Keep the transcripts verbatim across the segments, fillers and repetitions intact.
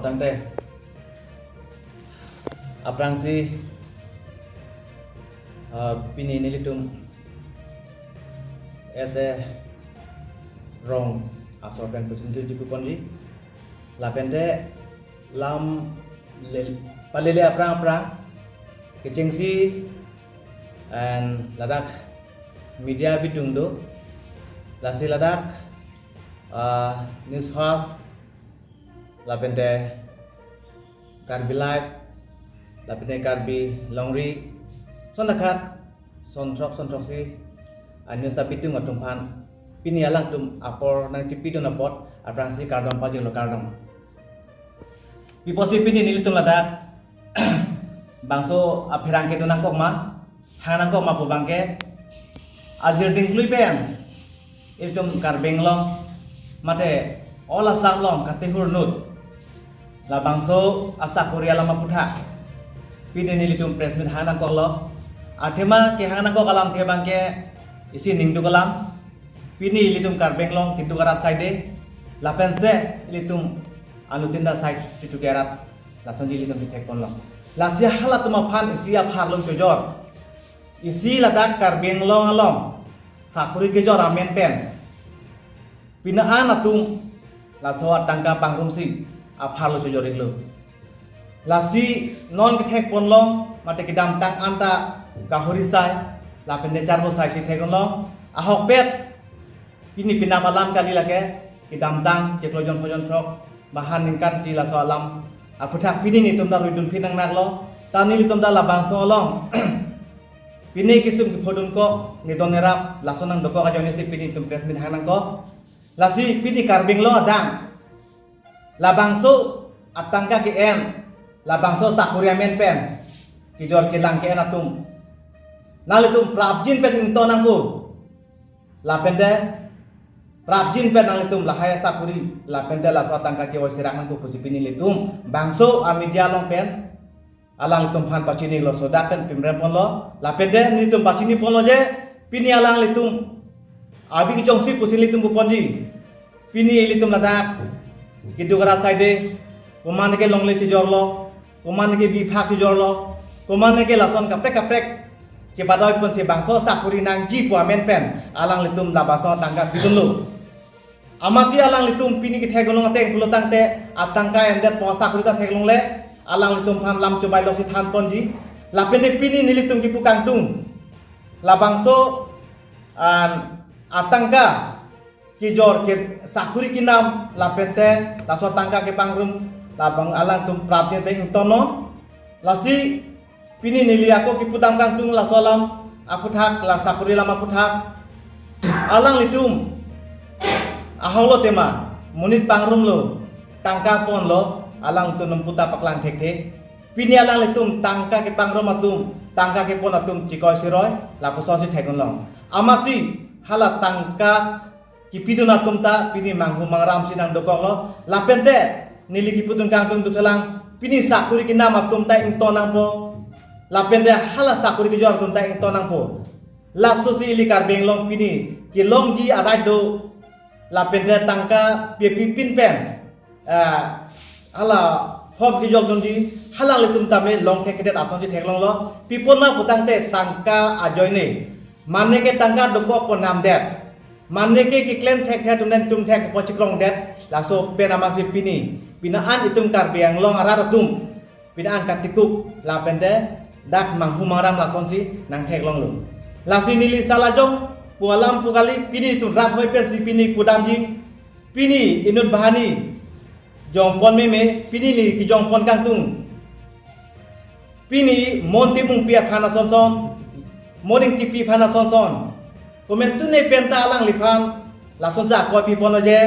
Tangte aphrangsi, ah, pini nelitum S A Rong asor pen pusintu juku ponji. Lapente lam le-, palele aphrang aphrang kechengsi and ladak media bidung do, lasi ladak, ah, News First, lapente Karbi Live, lapente Karbi Longri, sonakhat, sonthrok sonthrok si, ah, news abidung atum aphan pini alangtum apor nangchipidun apot aphrangsi kardom pajirlo, kardom. Pi apotsi pini nelitum ladak bangso apherang kedo nangkok ma, hang nangkok ma pu abangke, ajir dingklui pen ilitum Karbi Anglong mate all Assam along katehur inut labangso asakuri alam aphuthak pini nelitum press meet hang nangkoklo. Athema kehang nangkok alamthe abangke isi ningduk alam. Pini ilitum Karbi Anglong keduk arat side, lapensi ilitum anuttin ta side kedo arat, lasonsi ilitum kethek ponlo. Lasi halatum aphan isi apharlo chojor. Isi ladak Karbi Anglong along sakuri kejor amen pen pini an atum laso atangka pangrumsi apharlo chojor-iklo. Lasi non kethek ponlong mate kedamtang anta kahori sai, lapente charbo sai si thek ponlong. Ahokpet pini penap alam kali lake, kedamtang chiklo jon pho jon throk bahan ningkan si laso alam aphuthak pini nelitum ta ruidun phi nangnaklo. Ta nelitum ta labangso along pini kesung kephodunkok, nedon nerap, laso nangdokok ajoine si pini nelitum press meet hang nangkok. Lasi pini Karbi Anglong adang labangso atangka ke-en, labangso sakuri amen pen kejor kelang ke-en atum nanglitum prapjin pen ington nangpo. Lapente prapjin pen nanglitum lahai asakuri lapente laso atangka kevoi serak nangpo pusi pini nelitum bangso amedia along pen alanglitum aphan pachinilo, sodak pen pimrem ponlo. Lapente nelitum pachini ponlo je pini alanglitum abi kejongsi pusi nelitum pu ponji. Pini ilitum ladak keduk arat side, komatne ke longle chejorlo, komatne ke biphak chejorlo, komatne ke lason kaprek kaprek chebadoi ponsi bangso sakuri nangji pu amen pen alanglitum labangso atangka bidunlo. Amatsi alanglitum pini kethek along ateng pulo tangte atangka endet pu asakuri ta theklongle, alanglitum aphan lam chobai loksi than ponji. Lapente pini nelitum kipu kangtung labangso, ah, atangka kejor ke sakuri kenam lapente laso atangka kepangrum labang alangtum prapjin pen ingtonnon. Lasi pini neli ako kipudam kangtung laso alam aphuthak, la sakuri alam aphuthak. Alanglitum ahoklo tema, monit pangrumlo, tangka ponlo, alangtum nonputa paklang thekthe. Pini alanglitum tangka kepangrum atum, tangka kepon atum chikoi siroi lapusonsi thekdunlong. Amatsi hala tangka kepidun atum ta pini manghu mangram si nangdokoklo. Lapente neli kipudun kangtung dothulang, pini sakuri kenam atum ta ington nangpo. Lapente hala sakuri kejor atum ta ington nangpo. Lasosi ili Karbi Anglong pini kelongji arai do. Lapente tangka pepipin pen, ah, hala form kejok dunji, hala ilitum tame long thekthedet asonsi theklonglo. Pi apot ma pu tangte tangka ajoine, mane ke tangka dokok pu namdet, mane ke keklem thekthe atum nen tum thek pu chikrongdet. Laso pen amatsi pini, pini an itum Karbi Anglong arat atum pini an katikuk lapente dak manghu mangram lasonsi nangtheklonglo. Lasi neli salajong pu alam pu kali, pini itum rat hoi pensi pini pudamji. Pini inut banghini jongpon meme, pini neli kejongpon kangtung. Pini Mon Timungpi aphan asonson, Mon Engtipi aphan asonson, komantu ne penta alangliphan lasonsi akoi piponlo je,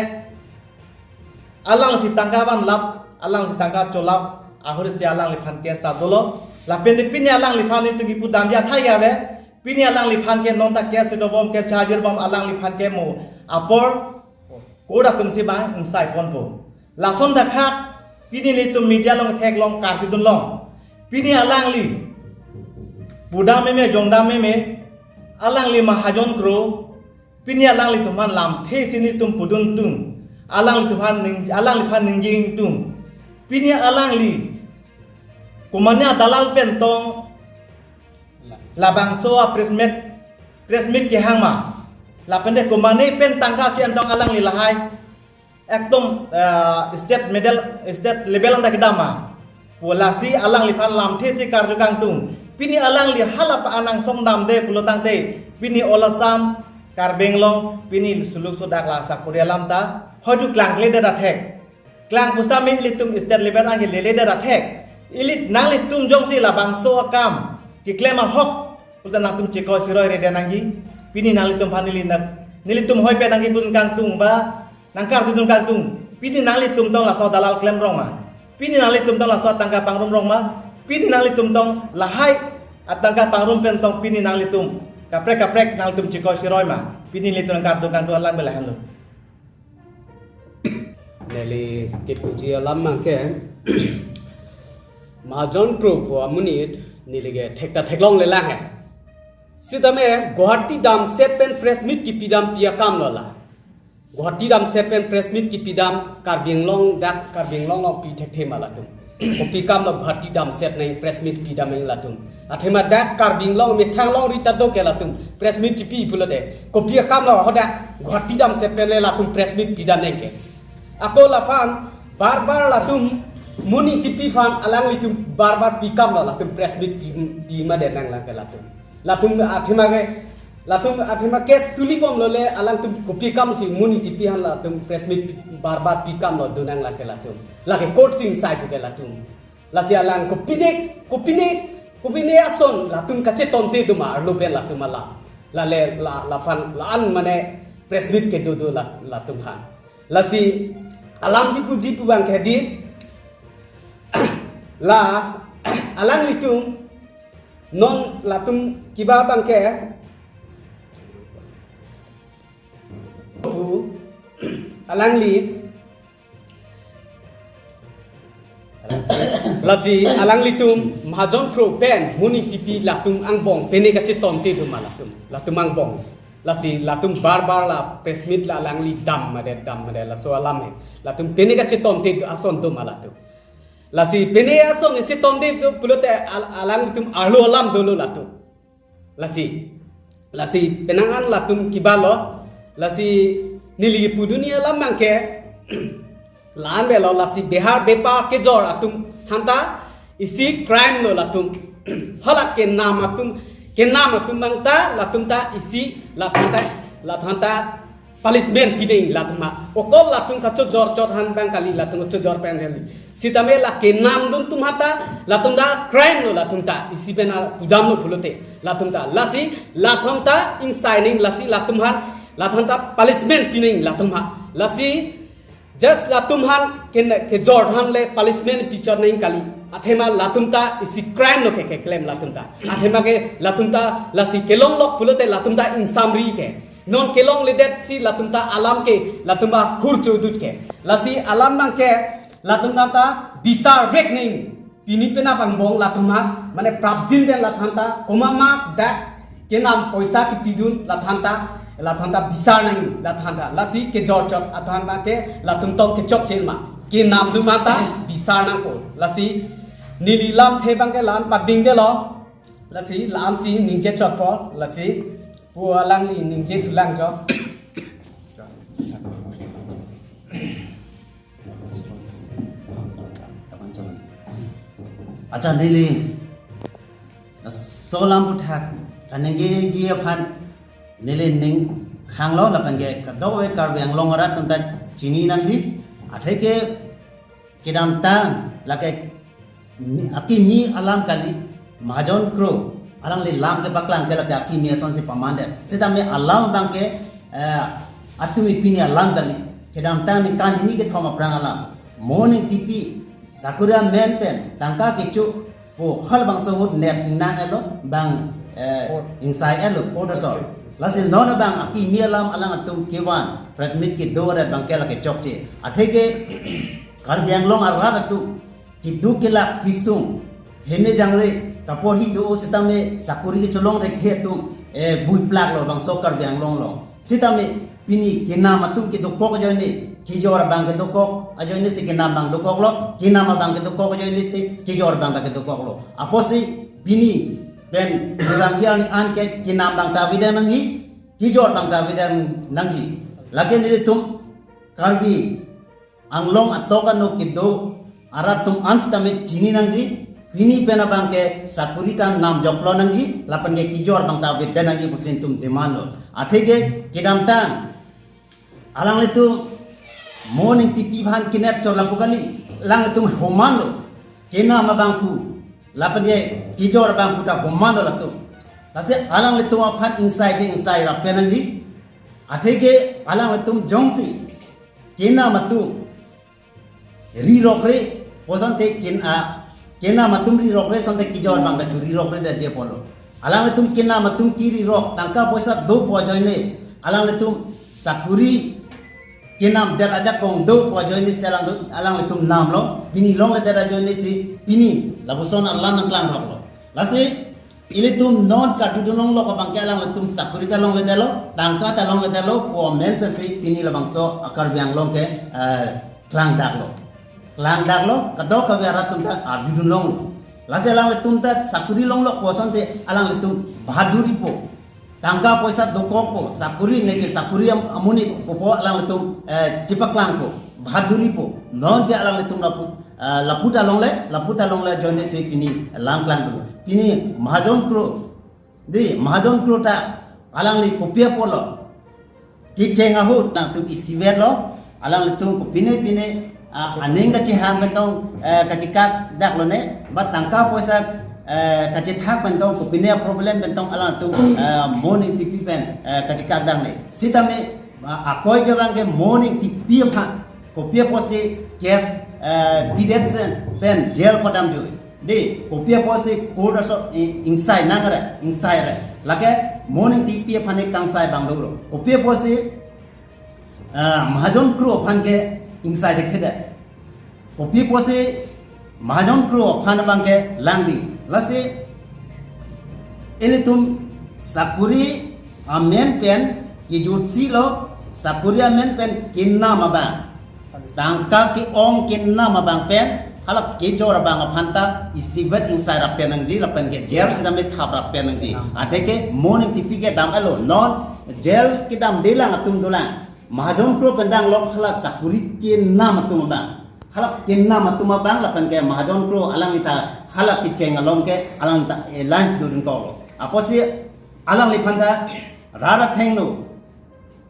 alangsi tangka vanlap, alangsi tangka cholap, ahorsi alangliphan case ta dolo. Lapente pini alangliphan itum kipudamji athai ave. Pini alangliphan ke nonta case dobom, case charger bom, alangliphan ke mo apor court atumsi bang ingsai ponpo. Lason dakhat pini nelitum media along theklong karkidunlong. Pini alangli pudam meme, jongdam meme, alangli mahajon kro. Pini alanglitum aphan lamthe si nelitum pudun tung, alanglitum aphan ning, alangliphan ningje tung. Pini alangli komatne adalal pen tong labangso a press meet, press meet kehang ma? Lapen de komatne pen tangka ke-en tong alangli lahai ekdom, eh, state medal, state level anta kedam ma pu lasi alangliphan lamthe si karju kangtung. Pini alangli hala pa-an angsong damde pulo tangte, pini all Assam, Karbi Anglong, pini suluk sodak la sakori alam ta hoitu klangkledet athek. Klang pusitame ilitum state level anke leledet athek. Ili nanglitum jongsi labangso akam keklem ahok pulote nangtum chekoi siroi rede nangji. Pini nanglitum aphan neli na, nelitum hoi pen nangkipudun kangtung ba nangkarjudun kangtung. Pini nanglitum tong laso adalal klem rong ma? Pini nanglitum tong laso atangka pangrum rong ma? Pini nanglitum tong lahai atangka pangrum pen tong pini nanglitum kaprek kaprek nanglitum chekoi siroi ma? Pini nelitum nangkarjudun kangtung alam bela henlo. Neli kepuji alam abangke Mahajon Kro pu amonit neli ke thekta theklongle lang he. Sitame Guwahati damset pen press meet kepidam pi akam lo la? Guwahati damset pen press meet kepidam Karbi Anglong, dak Karbi Anglong along pi thekthe ma latum? Kopi akam lo Guwahati damset nang press meet pidam nang latum? Athema dak Karbi Anglong methang longri ta do ke latum press meet chipi pulote, kopi akam lo hadak Guwahati damset pen le latum press meet pidam nang ke? Ako laphan bar bar latum Moon Engtipi aphan alanglitum bar bar pi akam lo latum press meet pi, pi ma de nang lang ke latum? Latum athema ke, latum athema ke suli bom lo le alangtum kopi akam si Moon Engtipi aphan latum press meet bar bar pi akam lo do nang lake latum? Lake court si ingsai pu ke latum. Lasi alang kopine, kopine, kopine ason latum kachetonte do ma arlo pen latum alam? Lale la, laphan la-an mane press meet kedo do la, latum aphan. Lasi alam kepuji pu abangke di la alanglitum non latum kiba abangke pu alangli, lasi alanglitum Mahajon Kro pen Moon Engtipi latum angbong pine kachetonte do ma latum? Latum angbong. Lasi latum bar bar la press meet la alangli dam ma de, dam ma de, laso alam he. Latum pine kachetonte do ason do ma latum? Lasi pine ason chetonte do pulote al-, alanglitum arlo alam dolo latum. Lasi, lasi penang an latum kiba lo, lasi neli kepudunji alam abangke la-an belo, lasi behar bepar kejor atum aphanta isi crime lo latum. Hala kenam atum, kenam atum abangta latum ta isi laphanta, laphanta punishment piding latum ma. Okol latum kachojor chot aphan abang kali, latum kachojor pen heli. Sitame la kenamdun atum aphanta latum ta crime lo latum ta, isi pen pudam lo pulote latum ta. Lasi latum ta ingsai nang, lasi latum aphan latum ta punishment pi nang latum aphan. Lasi just latum aphan ke, kejor aphan le punishment pi chot nang kali. Athema latum ta isi crime lo ke, keklem latum ta. Athema ke latum ta lasi kelong lok pulote latum ta ingsamri ke. Non kelongledet si latum ta alam ke latum ba hur chodut ke. Lasi alam abangke latum ta ta bisar vek nang. Pini penap angbong latum aphan, mane prapjin pen latum ta, komat ma dak kenam poisa kepidun latum ta, latum ta bisar nang latum ta. Lasi kejor chot atum ta ke latum tong kechokche ma. Kenamdun ma ta bisar nangkok. Lasi neli lamthe abangke la-an padingde lo. Lasi la-an si ningje chotpo, lasi pu alangli ningje thulang jo. Accha, neli laso alam aphuthak kaningjeji aphan neli ning hanglo, lapen ke kadokave Karbi Anglong arat atum ta chini nangji. Atheke kedamtang lake mi-, akimi alam kali, Mahajon Kro alangli lam kepaklang ke lake akimi asonsi pamandet. Sitame alam abangke, eh, atumi pini alam kali. Kedamtang ningkan hini kethom aphrang alam, Moon Engtipi sakori amen pen tangka kecho pu halabangso ahut nep ingnang-etlo, bang, eh, ingsai-etlo, court ason. Lasi non abang akimi alam alanglitum kevan press meet kedo arat abangke lake chokche. Atheke Karbi Anglong arat atum keduk kelak kesung, heme jangre, kaporhi do sitame sakori kecholong thekthe atum, eh, buiplak lo bangso Karbi Anglong along. Sitame Pini kenam atum kedokok ajoine, kejor abang kedokok ajoine si kenam abang dokoklo, kenam abang kedokok ajoine si kejor abang ta kedokoklo. Apotsi pini pen Surangji arni an ke kenam abang ta avedetji nangji, kejor abang ta avedetji nangji. Lake nelitum Karbi Anglong atok ano kedo arat atum an sitame chini nangji, pini pen abang ke sakuri ta namjoklo nangji, lapen ke kejor abang ta avedet nangji pusi nelitum demand lo. Atheke kedamtang alanglitum Mo Engtipi aphan kenep chor lapu kali, alanglitum homan lo, kenam abangphu lapen ke kejor abangphu ta homan lo latum. Lasi alanglitum aphan ingsai ke ingsai rap pen nangji. Atheke alanglitum jongsi kenam atum rirokre, kosonte ken a, kenam atum rirokre, sonte kejor abang ta chu rirokre detji apotlo. Alanglitum kenam atum kerirok, tangka poisa dopo ajoine alanglitum sakuri kenamdet ajakong dopo ajoine si alang, alanglitum namlo, pini longledet ajoine si pini lapuson alam nangklangroklo. Lasi ilitum non karjudun longlok abang ke alanglitum sakuri ta longledetlo, tangka ta longledetlo pu amen pensi pini labangso a-Karbi Anglong ke, eh, klangdaklo. Klangdaklo, kadokave arat atum ta arjudun longlo. Lasi alanglitum ta sakuri longlok pu asonte alanglitum bahaduri po, tangka poisa dokokpo, sakuri neke sakuri am-, amonit pupo alanglitum, eh, chepaklangpo, bahaduri po. Non ke alanglitum lapu, eh, lapu ta longle, lapu ta longle ajoine si pini lam klangdun. Pini Mahajon Kro, dei, Mahajon Kro ta alangli kopi apotlo, kecheng ahut nangtum isivetlo, alanglitum kopine pine, ah, aning kachehang pen tong, eh, kachekakdak lone, ba tangka poisa, eh, kachethak pen tong, kopine problem pen tong alangtum, eh, Mo Engtipi pen, eh, kachekakdak ne. Sitame, ah, akoi ke abang ke Mo Engtipi aphan kopi apotsi case, eh, pidet sen pen jail padamjui. Dei, kopi apotsi court aso i-, ingsai nangre, ingsai re. Lake Mo Engtipi aphan ke kangsai abang dolo. Kopi apotsi, ah, Mahajon Kro aphan ke ingsai thekthedet. Kopi apotsi Mahajon Kro aphan abang ke langdi. Lasi ilitum sakuri amen pen kejutjilo, sakuri amen pen kenam abang, tangka ke-ong kenam abang pen, hala kejor abang aphan ta isivet ingsai rap pen nangji, lapen ke jail sitame thap rap pen nangji. Atheke Mo Engtipi kedam alo, non jail kedamdelang atum dolang. Mahajon Kro pen danglok hala sakuri kenam atum abang, hala kenam atum abang lapen ke Mahajon Kro alangli ta hala kecheng along ke alang ta, eh, lunch during ko. Apotsi alangliphan ta rat athengno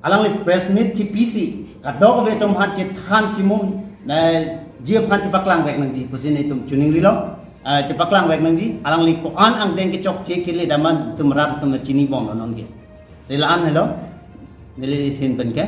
alangli press meet chepisi, kadokave atum aphan chethan chimum, eh, ji aphan chepaklangvek nangji pusi nelitum chiningrilo, eh, chepaklangvek nangji, alangli ko-an angdeng kechokche kele dam an itum rat atum chinibomlo non ke. Si la-an helo, neli ahin pen ke.